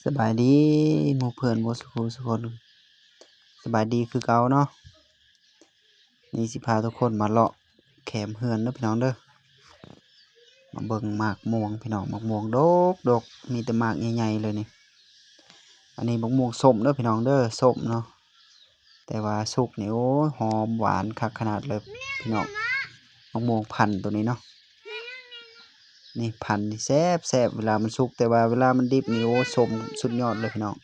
ສະບາຍດີໝູ່ເພື່ອນເບິດສູ່ຜູ້ສູ່ຄົນ ສະບາຍດີຄືເກົ່າເນາະ. ນີ້ຊິພາທຸກຄົນມາເລາະແຄມເຮືອນເດີພີ່ນ້ອງເດີ ມາເບິ່ງໝາກມ່ວງພີ່ນ້ອງ ໝາກມ່ວງດົກໆ ມີແຕ່ໝາກໃຫຍ່ໆເລີຍນີ້. ອັນນີ້ໝາກມ່ວງສົ້ມເດີພີ່ນ້ອງເດີ ສົ້ມເນາະ ແຕ່ວ່າສຸກນີ້ ໂອ້ຍ ຫອມຫວານຄັກຂະໜາດເລີຍພີ່ນ້ອງ. ໝາກມ່ວງພັນໂຕນີ້ເນາະ ນີ້ພັນນີ້ແຊບໆ ເວລາມັນສຸກ ແຕ່ວ່າເວລາມັນດິບນີ້ ໂອ້ ສົ້ມສຸດຍອດເລີຍພີ່ນ້ອງ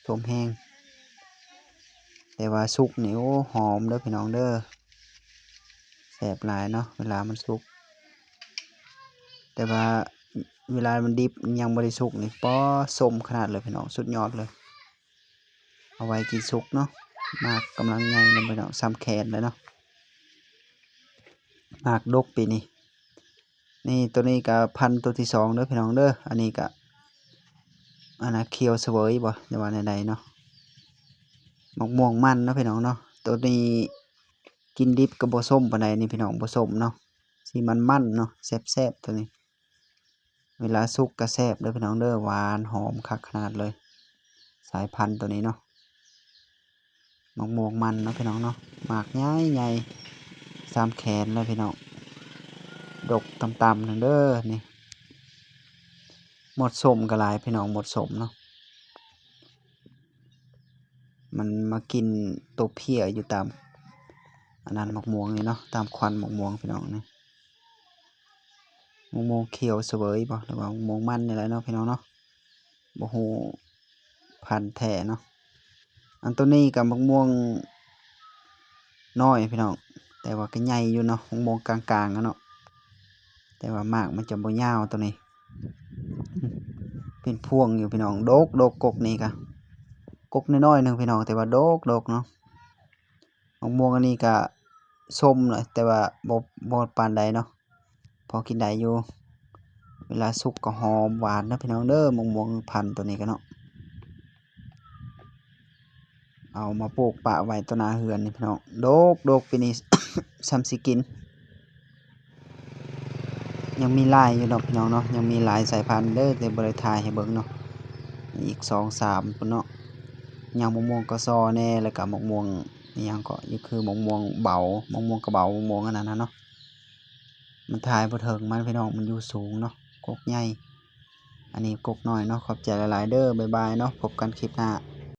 ສົ້ມແຮງ. ແຕ່ວ່າສຸກນີ້ ໂອ້ ຫອມເດີພີ່ນ້ອງເດີ ແຊບຫຼາຍເນາະ ເວລາມັນສຸກ. ແຕ່ວ່າເວລາມັນດິບ ຍັງບໍ່ໄດ້ສຸກນີ້ ປໍ ສົ້ມຂະໜາດເລີຍພີ່ນ້ອງ ສຸດຍອດເລີຍ. ເອົາໄວ້ກິນສຸກເນາະ ໝາກກຳລັງໃຫຍ່ເນາະພີ່ນ້ອງ ສ່ຳແຂນແລ້ວເນາະ ໝາກດົກປີນີ້. ນີ້ໂຕນີ້ກະພັນໂຕທີສອງເດີພີ່ນ້ອງເດີ ອັນນີ້ກະ ອັນນະ ຂຽວສະເຫວີຍບໍ ຫຼືວ່າແນວໃດເນາະ ໝາກມ່ວງມັນເນາະພີ່ນ້ອງເນາະ. ໂຕນີ້ກິນດິບກະບໍ່ສົ້ມປານໃດນີ້ພີ່ນ້ອງ ບໍ່ສົ້ມເນາະ ສີມັນໆເນາະ ແຊບໆໂຕນີ້. ເວລາສຸກກະແຊບເດີພີ່ນ້ອງເດີ ຫວານຫອມຄັກຂະໜາດເລີຍ ສາຍພັນໂຕນີ້ເນາະ. ໝາກມ່ວງມັນເນາະພີ່ນ້ອງເນາະ ໝາກໃຫຍ່ໆ ສ່ຳແຂນເລີຍພີ່ນ້ອງ ດົກຕ່ຳໆໜຶ່ງເດີນີ້. ມົດສົ້ມກະຫຼາຍພີ່ນ້ອງ ມົດສົ້ມເນາະ ມັນມາກິນຕົວເພຍຢູ່ຕາມ ອັນນັ້ນໝາກມ່ວງນີ້ເນາະ ຕາມຂວັນໝາກມ່ວງພີ່ນ້ອງນີ້. ໝາກມ່ວງຂຽວສະເຫວີຍບໍ ຫຼືວ່າໝາກມ່ວງມັນນີ້ແຫຼະເນາະພີ່ນ້ອງເນາະ ບໍ່ຮູ້ພັນແທ້ເນາະ. ອັນໂຕນີ້ກະໝາກມ່ວງນ້ອຍພີ່ນ້ອງ ແຕ່ວ່າກະໃຫຍ່ຢູ່ເນາະ ໝາກມ່ວງກາງໆຫັ້ນເນາະ ແຕ່ວ່າໝາກມັນຈະບໍ່ຍາວໂຕນີ້ ເປັນພວງຢູ່ພີ່ນ້ອງ ດົກໆ ກົກນີ້ກະ ກົກນ້ອຍໆໜຶ່ງພີ່ນ້ອງ ແຕ່ວ່າດົກໆເນາະ. ໝາກມ່ວງອັນນີ້ກະສົ້ມແຫຼະ ແຕ່ວ່າບໍ່ ບໍ່ປານໃດເນາະ ພໍກິນໄດ້ຢູ່ ເວລາສຸກກະຫອມຫວານເນາະພີ່ນ້ອງເດີ. ໝາກມ່ວງພັນໂຕນີ້ກະເນາະ ເອົາມາປູກປະໄວ້ຕໍ່ໜ້າເຮືອນນີ້ພີ່ນ້ອງ ດົກໆ ປີນີ້ ສ່ຳຊິກິນ. ຍັງມີຫຼາຍຢູ່ເນາະພີ່ນ້ອງເນາະ ຍັງມີຫຼາຍສາຍພັນເດີ ແຕ່ບໍ່ໄດ້ຖ່າຍໃຫ້ເບິ່ງເນາະ. ອີກສອງສາມພຸ້ນເນາະ ຍັງໝາກມ່ວງກະຊໍແດ່ ແລ້ວກະໝາກມ່ວງອີ່ຫຍັງເກາະ ຄືໝາກມ່ວງເບົາ ໝາກມ່ວງກະເບົາ ໝາກມ່ວງອັນນັ້ນນະເນາະ ມັນຖ່າຍບໍ່ເຖິງມັນພີ່ນ້ອງ ມັນຢູ່ສູງເນາະ ກົກໃຫຍ່. ອັນນີ້ກົກນ້ອຍເນາະ ຂອບໃຈຫຼາຍໆເດີ ບາຍບາຍເນາະ ພົບກັນຄລິບໜ້າ.